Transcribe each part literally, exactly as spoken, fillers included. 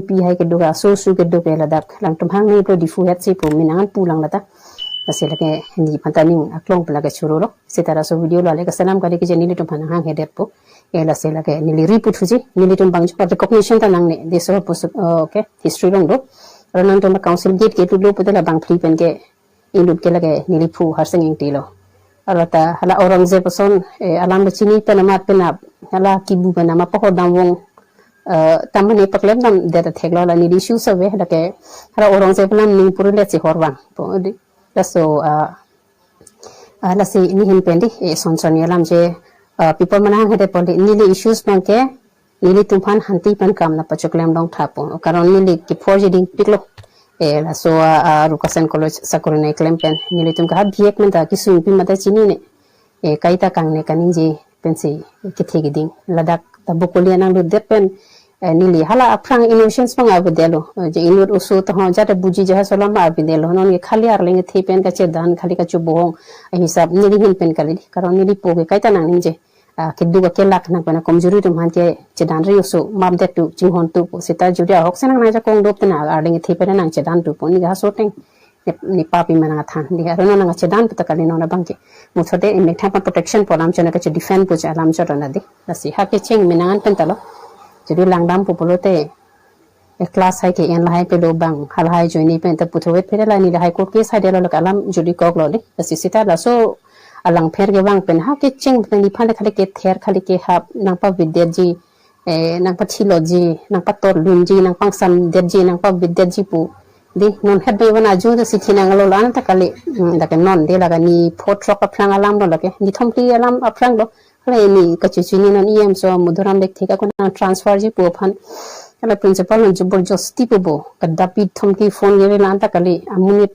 pi hai kedo ka, so su kedo ke ladak alangtum hang ni pro Diphu het si pu menang an pulang lata. Lasi lake neli phan ta ning aklong pula ke churolo. Seta laso video lo le kaselam kali ke je nelitum phan hang hedet po. E lasi lake neli ri puthuji, nelitum bang jok recognition ta nangne. Deso pus, okay, history along do. Aro nangtum council gate ke tu do pute la bang phli pen ke inut ke lake neli phu Harsing Ingti lo. Aro ta hala Aurangzeb ason, eh, alam kachini pen amat pen ap, hala kibu pen amat paho damvong, eh, tamane paklem dam det athek lo la neli issue save lake hala Aurangzeb alam ning puri le si hor vang. Po di. Laso, ah, ah, lasi neli hin pen di, eh, son son alam je, ah, people manang hede poli neli issues abang ke, nelitum phan hanti pen kam nangpachoklem longtha po. Karon neli kepho je dingpiklo. Eh, laso, ah, ah, Rukasen College sakori nangji klem pen nelitum ke ha biek men ta kisung pi mata chinine. Eh, kaita kangne kaningje pensi kethe keding. Ladak ta Bokolia nanglut det pen, eh, neli hala aphrang innocence abang avedetlo. Eh, je inut oso ta ho jate buji jaha solam avedetlo. Non ke khali arleng kethe pen kachedan khali kachobohong ahisap neli hin pen kali. Karon neli po ke kaita nangningje. Ah, keduk akelak nang pen akomjuri atum aphan kechedan ri oso map det tu chinghon tu po seta jodi ahok si nang nangjakong dop tena arleng kethe pen nangchedan tu po neli ha soteng ne, ne papi manang athan di aro nangchedan pu ta kali non abang ke. Muthot de imek thang pa protection pu alam chona kache defend pu che alam chona di. Lasi ha kecheng menang an pen ta lo. Jodi langdam pu pulote e class hai ke en lahai pelo bang halahai joini pen ta puthovet phere la neli High Court case haidetlo lake alam jodi koklo di. Lasi seta laso alangpher kevang pen ha kecheng pen neli phan khali kether khali kehap nangpavedetji, eh, nangpathilotji, nangpatorlunji, nangpangsamdetji, nangpavedetji pu. Di non het be van aju ta si thinang lo lan ta kali, mm, lake non de lake neli pho throk aphrang alam lo lake, neli thom phli alam aphrang lo. Hala neli kachuchini non E M so Madhuram Lekthe ke ako nang transfer ji pu aphan. Hala principal non jabardasti pu bo. Kadapi thom phli phone gere lan ta kali amonit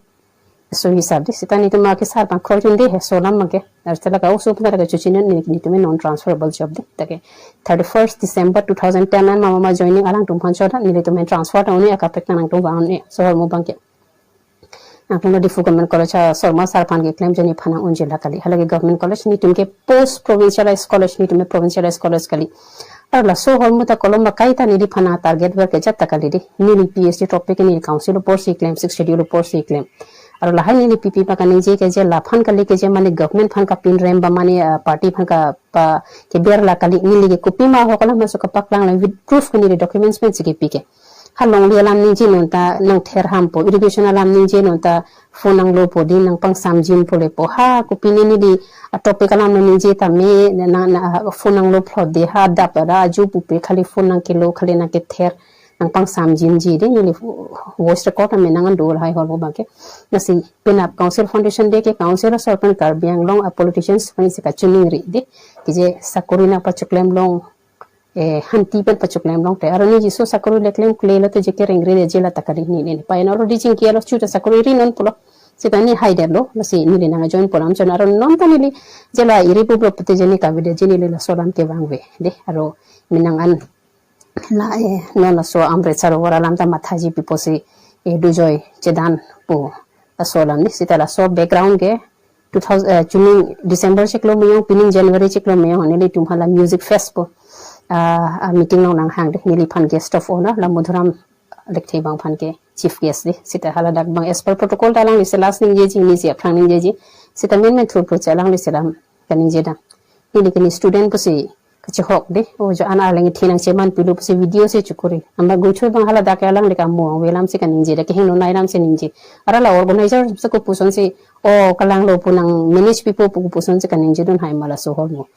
so hisap di. Seta nelitum ma ke sar pangkhor jun de he so lam ma ke. Ar seta lake oso aphan lake chuchini neli nelitum non transferable job di. Take thirty-first December two thousand ten an mama ma joining alangtum aphan chot nelitum transfer ta un-e akaprek nangtum vang un-e so hormu abang ke. Nangtum lo Diphu Government College ha Sharma sir aphan keklem je neli phan nang unji la kali. Halake Government College nelitum ke post provincialized college nelitum ke provincialized college kali. Aro laso hormu ta kolom ba kaita neli phan nang target ver ke jat ta kali di. Neli P H D topic neli council apor si klem, sixth schedule apor si klem. Aro lahai neli pipi pa kaningje ke je laphan kali ke je mane government aphan kapinrem ba mane, ah, party aphan ka pa keber la kali neli ke kopima ahok alam so kapaklang la with proof ke neli documents pen si kepi ke. Ha longle alam ningje non ta nangther ham po, education alam ningje non ta phone nanglo po di nangpangsamjin po le po. Ha kopi ne neli a topic alam ningje tame na, na, na phone nanglo phlot di ha adap ra aju pupe khali phone nangkelo khali nangkether nangpangsamjinji di neli voice record ame nang an do lahai hormu abang ke. Lasi penap Council Foundation Day ke council asor pen Karbi Anglong a politicians pen si kachiningri di. Ke je sakori nangpachoklem long, eh, hanti pen pachoklem longte. Aro neli jiso sakori le klem kle lo te je kereng re je la ta kali neli neli. Payan aro di jingki alo chuta sakori ri non pulo. Seta neli haidetlo, lasi neli nang join pu alam chona aro non ta neli je la iri pu pulo pute je neli kavedet je neli laso alam kevang ve. De, aro menang an la, eh, non laso Amrit Sarovar alam ta mathaji pi pusi, eh, dujoi chedan pu laso alam ni. Seta laso background ke two thousand, eh, chuning December chiklo meyong, pining January chiklo meyong, nelitum hala music fest pu, ah, ah, meeting along nanghang de, neli phan guest of honor, la Madhuram Lekthe abang phan ke chief guest de. Seta hala dak abang as per protocol ta alangli si last ningjeji, neli si aphrang ningjeji. Seta men men thur thur che alangli si lam kaningje dam. Neli ke neli student pusi kachehok de, o jo an arleng thi nangcheman pilu pusi video si chukuri. Amba guchu abang hala dak alangli ke amo avelam si kaningje, dak kehingno nai ram si ningje. Aro la organizer si kopuson si, o kalanglo pu nang manage pipo pu kopuson si kaningje dun hai ma laso hormu.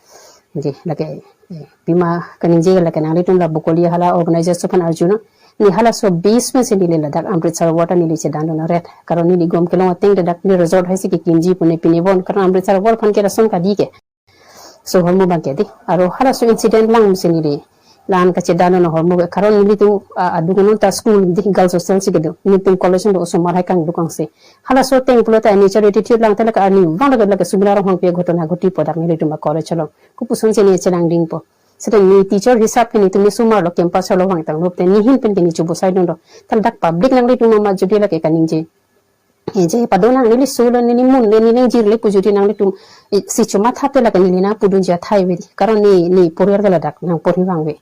Ningje lake, eh, pima kaningje lake nanglitum la Bokolia hala organizer so phan arju na. Neli halaso base pen si neli ladak Amrit Sarovar ta neli chedan dun ret. Karon neli gom kelong ateng dak neli resort hai si kekimji pu ne pine bon. Karon Amrit Sarovar phan ke lason kadi ke. So hormu abang ke di. Aro halaso incident lang si neli la-an kachedan dun hormu ke. Karon nelitum, ah, adung non ta school di girls hostel si kedo. Nelitum college do osomar hai kangduk kangse. Halaso ateng pulote nature attitude lang te lake arnivang lake lake Sumila Ronghangpi aghotona ghoti po dak nelitum a college along. Kopuson si neli chelang ding po. Seta neli teacher hisap ke nelitum ne osomar lo campus along vangtang lo te neli hin pen ke neli chobosai dun lo. Tal dak public nanglitum amat jodi lake kaningje. Eh, je pado nang neli solo neli mun le neli jirle pu jodi nanglitum, eh, si chomatha te lake neli nangpudunji athai ve di. Karon neli, neli poriyal ke ladak nangporhi vang ve.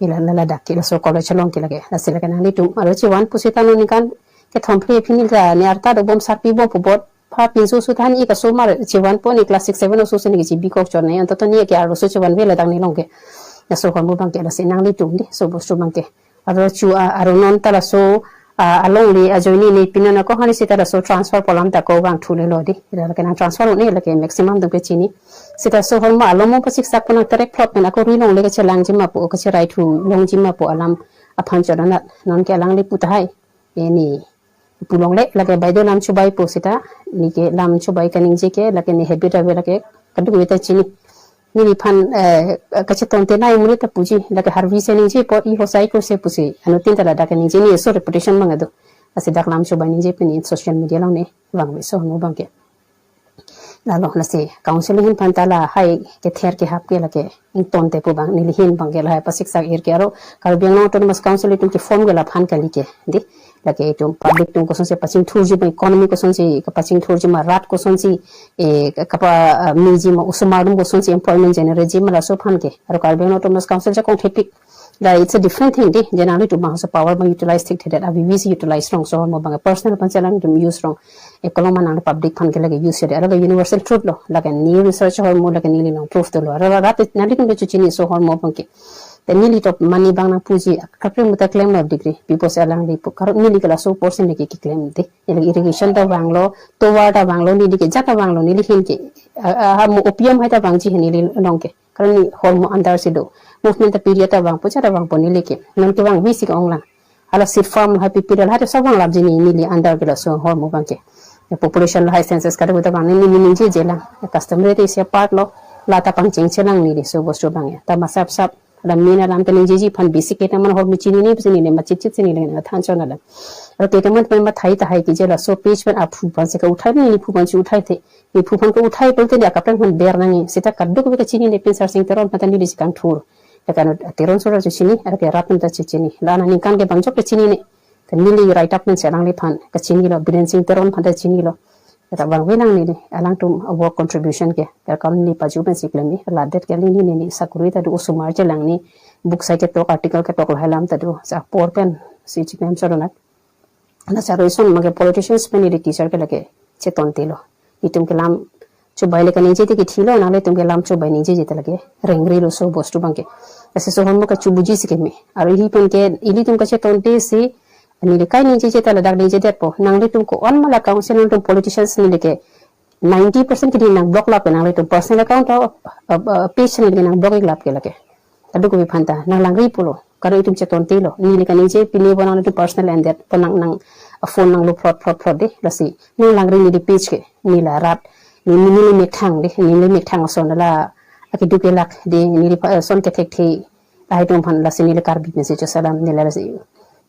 Ila la ladak ke laso college along ke lake. Lasi lake nanglitum aro chevan pusita non ningkan kethom phli aphi neli ta ne arta dobom sarpi bom pu bot pha pinso su than ik asomar chevanpo, ne class six seven aso si ne kechebi kok chot ne, antoto ne ke arloso chevanve ladak nelong ke. Laso ahormu abang ke lasi nanglitum dei, laso bostu abang ke. Aro chu a, aro non ta laso a, alongle ajoine ne pini nangkok hani sita laso transfer pu alam ta ko vangthu lelo dei. Ila lake nang transfer un-e lake maximum atum ke chini. Sita laso ahormu along mo pasiksak pu nang terek phlot pen ako ri longle kachelang jima pu, kacherai thu long jima pu alam aphan chodonat non ke alangli pu tahai. E ne pu longle lake baideo lam chobei pu sita, ne ke lam chobei kaningje ke lake ne habit ave lake kadokave ta chini. Neliphan eh, kachetonte nai muni ta puji, lake harvi si ningje apot i hosai ko se pusi. Anuttin ta ladak kaningje, ne laso reputation abang do. Lasi dak lam chobei ningje pen ne social media along ne vangve, laso ahormu abang ke. Lalo lasi council ahin aphan ta lahai kether kehap ke lake ingtonte pu abang, neli ahin abang ke lahai pasiksak ir ke aro Karbi Anglong Autonomous Council itum ke form ke laphan kali ke dei. Lake itum public atum kosonsi pachingthurji ma, economy kosonsi kapachingthurji ma, rat kosonsi eh, kapa ah, meji ma, osomar atum kosonsi employment generate ji ma, laso aphan ke. Aro Karbi Anglong Autonomous Council jakong thepik. La it's a different thing dei. Je nanglitum abang laso power abang utilize thekthedet, avi avi si utilize rong, laso ahormu abang personal aphan si alangtum use rong. E kolom ma nang public aphan ke lake use dei. Aro lake universal truth lo. Lake ne research ahormu lake neli along proof dolo. Aro rat nanglitum ke chu chini laso ahormu abang ke. Te neli to mani abang nang puji, kaprek muta klemlo degree. Pi pusi alangli pu, karon neli ke laso portion lake keklem dei. Neli irrigation ta vanglo, tovar ta vanglo, neli ke jat ta vanglo, neli ahin ke. A, a, a, mo opium hai ta vangji he neli along ke. Karon ne ahormu under si do. Movement ta period ta vangpo, jat ta vangpo neli ke. Non ke vangve si ke-ong lang. Hala seed farm hai P P L hai ta sob vanglapji ne, neli under ke laso ahormu abang ke. Ya, population lahai census kadokave ta vang ne neli ningjeje lang. Ya, customary ta isi apart lo, la ta pangchengche lang neli laso bostu abang ya. Ta masap sap, la main alam ta ningjeji aphan basic ke ta man ahormu chinine pusi neli machit chit si neli nang than chon alam. Aro ke ta man pen mathai tahai ke je laso page pen aphu aphan si ka uthai, neli phu aphan si uthai the. Neli phu aphan ka uthai pulote neli akaprek aphan ber nangji. Sita kadokave kachinine pen Sarsing Teron aphan ta neli si kangthur. Ya kan Teron sura chu chini, aro ke rat atum ta chechini. La aningkan ke bang jok ta chinine. Te neli write up pen si alangliphan kachinilo, Biren Sing Teron aphan ta chinilo. Te ta vangve nang neli, alangtum a work contribution ke. Te kam neli paju pen si klem ni, ladet kali ne neli sakori ta do, osomar chelang ne, book sai ketok, article ketok lahai alam ta do, sa apor pen si chiklem chodonat. Lasi aro ison abang ke politicians pen neli teacher ke lake chetontelo. Itum ke lam chobei le kaningje te kethilo, nanglitum ke lam chobei ningjeje te lake rengrilo laso bostu abang ke. Lasi laso ahormu kachobuji si keme. Aro hi pen ke ilitum kachetonte si neli kai ningjeje ta ladak ningjedetpo. Nanglitum ko-an ma la council nangtum politicians neli ke ninety percent ke neli nang block lap ke, nanglitum personal account to, uh, uh, page neli ke nang block ik lap ke lake. Kadokave aphan ta nang langri pulo. Karon itum chetontelo. Neli kaningje pine bo nanglitum personal endet po nang nang, uh, phone nanglo phlot phlot phlot dei. Lasi nang langri neli page ke. Neli la rat. Ne, ne, neli methang dei. Neli methang ason la akeduk elak dei. Neli pa, eh, ason kethekthe. Lahai atum aphan lasi neli Karbi pen si cho salam neli lasi.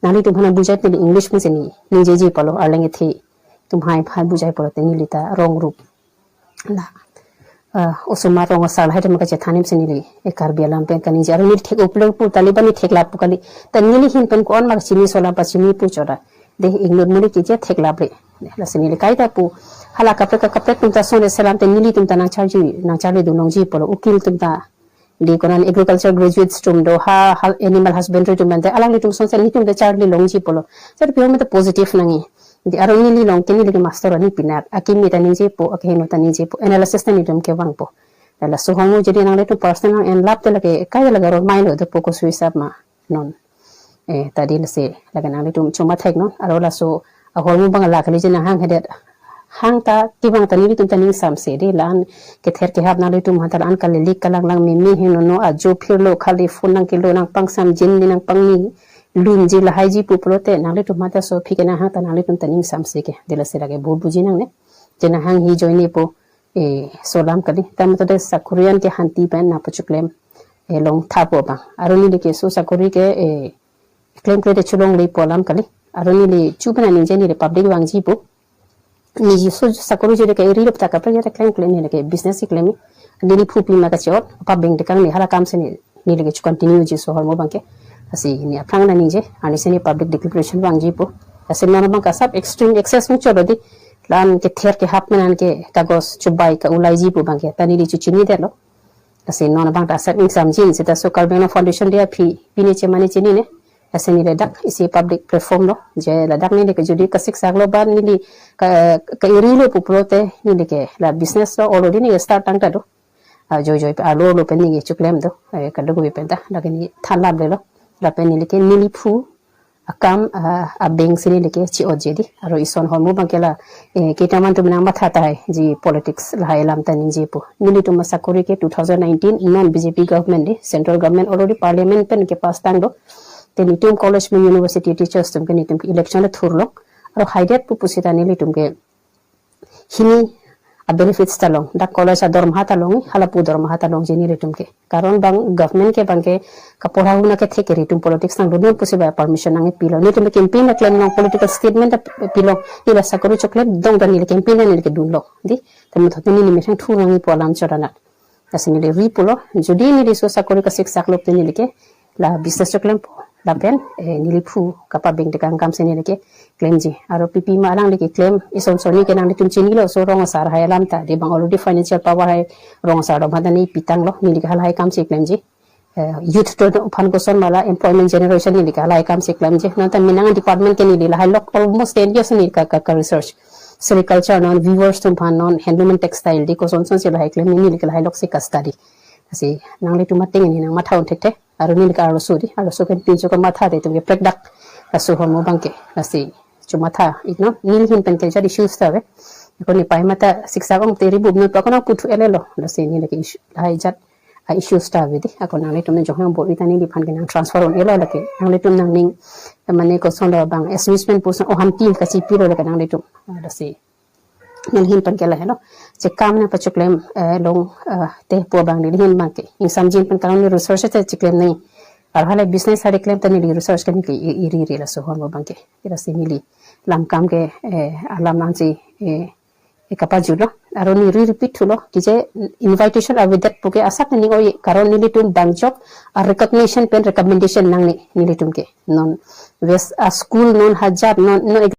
Nanglitum aphan bujai neli English pen si ne ningjeji pulo, Arleng ethe atum hai hai bujai pulote neli ta wrong rup. La, ah, osomar rong asar lahai atum kachethan pen si neli e Karbi alam pen kaningje. Aro neli thek uplo pu tali ba ne theklap pu kali. Ta neli ahin pen ko-an ma kachini, laso alam pachini pu chora. Dei ingnut muni ke je theklap le. Lasi neli kaita pu. Hala kaprek kaprek atum ta son selam te nelitum ta nangcharji, nangcharli dun longji pulo, ukil atum ta. Dei konan agriculture graduates atum do, ha, ha animal husbandry atum ante alanglitum sonsi nelitum ta charli longji pulo. Sir pi home ta positive nangji. Dei aro neli along ke neli ke master arni pinak. Akimi ta ningjepo, akehingno ta ningjepo. Analysis ta nelitum kevangpo. Laso ahormu jodi nanglitum personal nang enlap te lake kai lake ror mailo dopo ko suisap ma non. Eh, ta dei lasi lake nanglitum choma thek non. Aro laso ahormu abang la kali je nang hanghedet. Hang ta kevang ta nelitum ta ningsamse dei, la-an kether kehap nanglitum aphan ta la-an kalilik kalanglang meme hingno no ajo phirlo khali phone nangkelo nangpangsamjin dei nangpangnilunji lahaiji pu pulote nanglitum aphan ta laso aphi ke nang hang ta nanglitum ta ningsamse ke. Dei lasi lake bo buji nangne. Je nang hang hi ajoinepo, eh, laso alam kali. Ta methode sakori an ke hanti pen nangpachoklem, eh, longthapo abang. Aro neli ke laso sakori ke, eh, klemkle te cholonglepo alam kali. Aro neli chu pen aningje neli public vangjipo. Neli laso sakori jodi ke eri lop ta kaprek jodi klemkle neli ke business si klem. Neli phupi ma kachot, apa bank dekang ne hala kam si ne neli ke chu continue ji laso ahormu abang ke. Lasi ne aphrang naningje, arni si ne public declaration vangjipo. Lasi non abang ke asap extreme excess nung cholo dei. La-an kether kehap menan ke kagos chobei ka-ulaiji pu abang ke. Ta neli chu chinidetlo. Lasi non abang ta asap ingsamjin seta so Karbi Anglong Foundation dia phi pine chemane chinine. Lasi neli dak isi public platform lo je ladak neli ke jodi kasiksak lo ba neli ka ka iri lo pu pulote neli ke la business lo already neli start tang ta do. Ah, joi joi alo lo pen neli choklem do. Eh, kadokave pen ta lake neli thanlap le lo. Lapen neli ke neliphu akam, ah, abeng si neli ke chi-otji di. Aro ison hormu abang ke la, eh, ketaman atum nangmatha tahai ji politics lahai alam ta ningjepo. Nelitum asakori ke two thousand nineteen non B J P government di, central government already parliament pen ke pass tang do. Te netum college pen university teachers atum ke netum ke election le thurlo. Aro haidet pu pusita nelitum ke hini a benefits ta long, dak college adormaha ta long, halapu dormaha ta longji nelitum ke. Karon abang government ke abang ke kaporha huna ke thek ke netum politics nangdun pusi ba permission nangpilo. Netum ke campaign aklem long, political statement ta pilo. Neli asakori choklem dong dan neli campaign neli kedun long. Di, tame thot neli methang thu nangji pu alam chot anat. Lasi neli ri pulo, jodi neli so sakori kasiksak lo te neli ke la business choklempo. Lapen, eh, neliphu kapabeng tekang akam si neli ke klemji. Aro pipi ma alangli ke klem, ison soni ke nanglitum chinilo, so rong asar hai alam ta, di abang already financial power hai rong asar dom hata neli pitang lo, neli ke halahai akam si klemji. Eh, youth atum aphan koson ma la employment generation neli ke halahai akam si klemji. Non ta menang department ke neli lahai lok almost ten years neli ka, ka, ka research. Sericulture non, weavers atum aphan non, handloom and textile di koson son si lahai klem neli ke lahai lok si ka study. Lasi nanglitum ateng neli nangmatha un thekthe. Aro neli ke arloso di, arloso ke pinso kamatha di atum ke prekdak. Laso hormu abang ke. Lasi chomatha ik non, neli ahin pen ke jat issues ta ave. Ako neli paima ta siksak ong te ri bup non pa ako nangputhu ele lo. Lasi neli ke issue, lahai jat a issues ta ave di. Ako nanglitum nangjonghang bo ita neliphan ke nangtransfer un-elo lake. Nanglitum nangning, eh, mane koson lo abang, amusement puson ohan tin kachipilo lake nanglitum. Ah, lasi neli ahin pen ke lahelo. Chekam nangpachoklem, eh, long, eh, te pu abang neli ahin abang ke. Ingsamjin pen karon neli research ta choklem nangji. Aro halahai business hari klem ta neli research ke neli ke i- iri iri laso hormu abang ke. Lasi neli lam kam ke, eh, alam nangji, eh, eh, kapajutlo. Aro neli repeat thulo. Kije invitation avedet pu ke asak neli oi karon nelitum bang jok a recognition pen recommendation nangne nelitum ke. Non wes a school non hajat non, non